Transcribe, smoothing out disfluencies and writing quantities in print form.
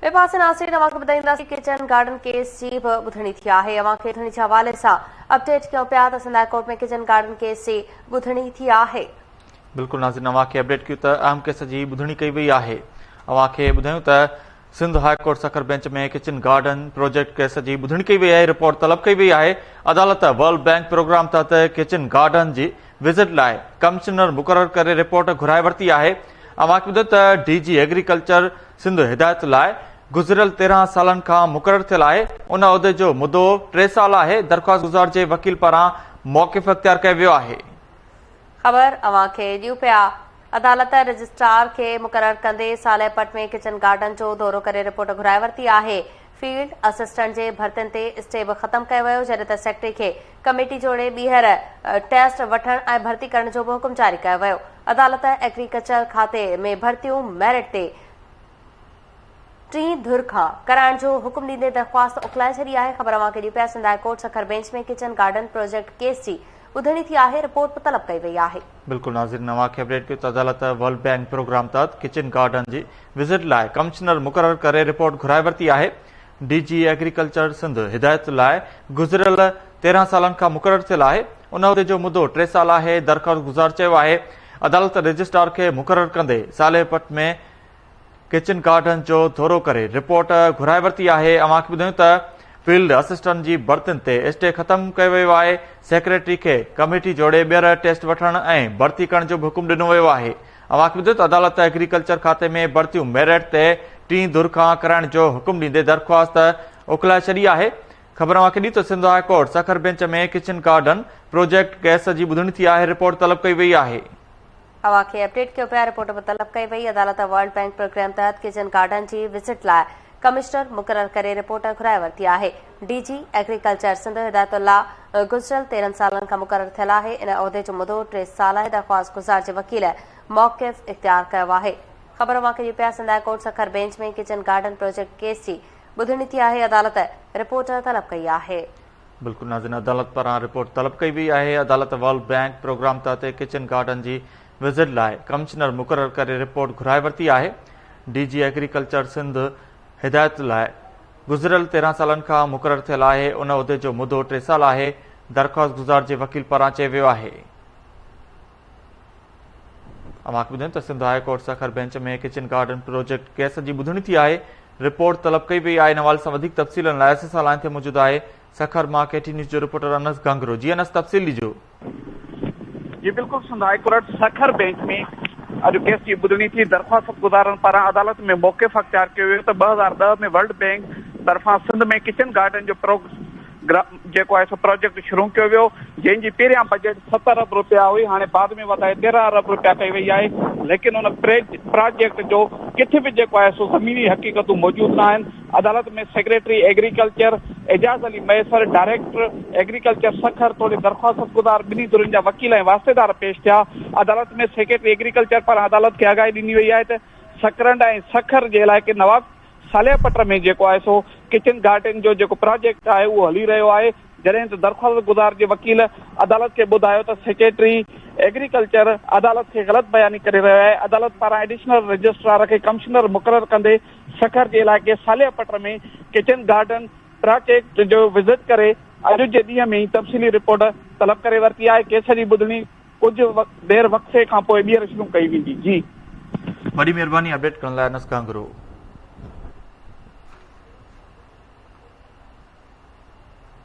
ٻئي پاسي ناصرين اوهان کي ٻڌائينداسين ڪچن گارڊن ڪيس جي به ٻڌڻي ٿي آهي اوهان کي ٻڌڻي جي حوالي سان اپڊيٽ ڪيون پيا ته Sindh high court ۾ kitchen garden case جي ٻڌڻي ٿي آهي. بلڪل ناظرين اوهان کي اپڊيٽ ڪيون ته اهم ڪيس جي ٻڌڻي ڪئي وئي آهي اوهان کي ٻڌايون ته Sindh high court Sukkur bench ۾ kitchen garden project case جي ٻڌڻي ڪئي وئي آهي رپورٽ طلب ڪئي وئي آهي عدالت ورلڊ بئنڪ پروگرام تحت ڪچن گارڊن جي وزٽ لاء ڪمشنر مقرر ڪري رپورٽ گهرائي ورتي آهي. اوهان کي ٻڌايو ته ڊي جي ايگريڪلچر سنڌ هدايت لاء گذريل 13 سالن کان مقرر ٿيل آهي، ان عهدي جو مدو ٽي سال آهي، درخواستگذار جي وڪيل پاران موقف اختيار ڪيو ويو آهي. خبر اوهان کي ڏيون پيا. عدالت رجسٽرار کي مقرر ڪندي صالح پٽ ۾ ڪچن گارڊن جو دورو ڪري رپورٽ گهرائي ورتي آهي. فيلڊ اسسٽنٽ جي ڀرتين تي اسٽي به ختم ڪيو ويو، جڏهن ته سيڪريٽري کي ڪميٽي جوڙي ٻيهر ٽيسٽ وٺڻ ۽ ڀرتي ڪرڻ جو به حڪم جاري ڪيو ويو. عدالت ايگريڪلچر کاتي ۾ ڀرتيون ميرٽ تي ٽين ڌر کان ڪرائڻ جو حڪم ڏيندي درخواست اڪلائي ڇڏي آهي. خبر اوهان کي ڏيون پيا Sindh high court Sukkur bench ۾ kitchen garden project case جي ٻڌڻي ٿي آهي، رپورٽ به طلب ڪئي وئي آهي. بلڪل ناظرين اوهان کي اپڊيٽ ڪيو ته عدالت ورلڊ بئنڪ پروگرام تحت ڪچن گارڊن جي وزٽ لاء ڪمشنر مقرر ڪري رپورٽ گهرائي ورتي آهي. ڊي جي ايگريڪلچر سنڌ هدايت لاء گذريل 13 سالن کان مقرر ٿيل آهي، ان عهدي جو مدو ٽي سال آهي، درخواستگذار چيو آهي عدالت رجسٽرار کي مقرر ڪندي صالح پٽ ۾ ڪچن گارڊن جو دورو ڪري رپورٽ گهرائي ورتي آهي، اوهان کي ٻڌايون ته فيلڊ اسسٽنٽ جي ڀرتين تي اسٽي ختم ڪيو ويو آهي، سيڪريٽري کي ڪميٽي جوڙي ٻيهر ٽيسٽ وٺڻ ۽ ڀرتي ڪرڻ جو به حڪم ڏنو ويو آهي، اوهان کي ٻڌايون ته عدالت ايگريڪلچر کاتي ۾ ڀرتيون ميرٽ تي ٽين ڌر کان ڪرائڻ جو حڪم ڏيندي درخواست اڪلائي ڇڏي آهي، خبر اوهان کي ڏيون ته Sindh high court Sukkur bench ۾ kitchen garden project case جي ٻڌڻي ٿي آهي، رپورٽ طلب ڪئي وئي آهي. اوهان کي اپڊيٽ ڪيو پيا رپورٽ به طلب ڪئي وئي، عدالت ورلڊ بئنڪ پروگرام تحت ڪچن گارڊن جي وزٽ لاء ڪمشنر مقرر ڪري رپورٽ گهرائي ورتي آهي، ڊي جي ايگريڪلچر سنڌ هدايت الله گذريل 13 سالن کان مقرر ٿيل آهي، ان عهدي جو مدو ٽي سال آهي، درخواست گذار جي وڪيل موقف اختيار ڪيو آهي. خبر اوهان کي ڏيون پيا Sindh high court Sukkur bench ۾ kitchen garden project case جي ٻڌڻي ٿي آهي، عدالت رپورٽ طلب ڪئي آهي. بلڪل ناظرين عدالت پاران رپورٽ طلب ڪئي وئي آهي، عدالت ورلڊ بئنڪ پروگرام تحت ڪچن گارڊن جي وزٽ لاء ڪمشنر مقرر ڪري رپورٽ گهرائي ورتي آهي، ڊي جي ايگريڪلچر سنڌ هدايت لاء گذريل 13 سالن کان مقرر ٿيل آهي، ان عهدي جو مدو ٽي سال آهي، درخواستگذار جي وڪيل پاران چيو ويو آهي. اوهان کي ٻڌايون ته Sindh high court Sukkur bench ۾ kitchen garden project case جي ٻڌڻي ٿي آهي، رپورٽ طلب ڪئي وئي آهي، ان حوالي سان وڌيڪ تفصيلن لاء اسان سان لائين تي موجود آهي سکر مان ڪي ٽي نيوز جو رپورٽر انس گهنگهرو، جي انس تفصيل ڏجو. جي بلڪل Sindh high court Sukkur bench ۾ اڄ ڪيس جي ٻڌڻي ٿي، درخواست گذارن پاران عدالت ۾ موقف اختيار ڪيو ويو ته 2010 ۾ ورلڊ بئنڪ طرفان سنڌ ۾ ڪچن گارڊن جو جيڪو آهي سو پراجيڪٽ شروع ڪيو ويو جنهن جي پهريان بجيٽ ست ارب رپيا هئي هاڻي بعد ۾ وڌائي 13 ارب رپيا ڪئي وئي آهي ليڪن ان پراجيڪٽ جو ڪٿي به جيڪو آهي سو زميني حقيقتون موجود نه آهن عدالت ۾ secretary agriculture Ejaz Ali Mahesar director agriculture Sukkur توڙي درخواستگذار ٻنهي ڌرين جا وڪيل ۽ واسطيدار پيش ٿيا عدالت ۾ سيڪريٽري ايگريڪلچر پاران عدالت کي آگاهي ڏني وئي آهي ته سڪرنڊ ۽ سکر جي علائقي نواب صالح پٽ ۾ جيڪو آهي سو ڪچن گارڊن جو جيڪو پراجيڪٽ آهي اهو هلي رهيو آهي جڏهن ته درخواست گذار جي وڪيل عدالت کي ٻڌايو ته سيڪريٽري ايگريڪلچر عدالت کي غلط بياني ڪري رهيو آهي عدالت پاران ايڊيشنل رجسٽرار کي ڪمشنر مقرر ڪندي سکر جي علائقي صالح پٽ ۾ ڪچن گارڊن پراجيڪٽ جو وزٽ ڪري اڄ جي ڏينهن ۾ ئي تفصيلي رپورٽ طلب ڪري ورتي آهي ڪيس جي ٻڌڻي ڪجهه دير وقفي کانپوء ٻيهر شروع ڪئي ويندي. جي. وڏي مهرباني اپڊيٽ ڪرڻ لاء انس گهانگهرو.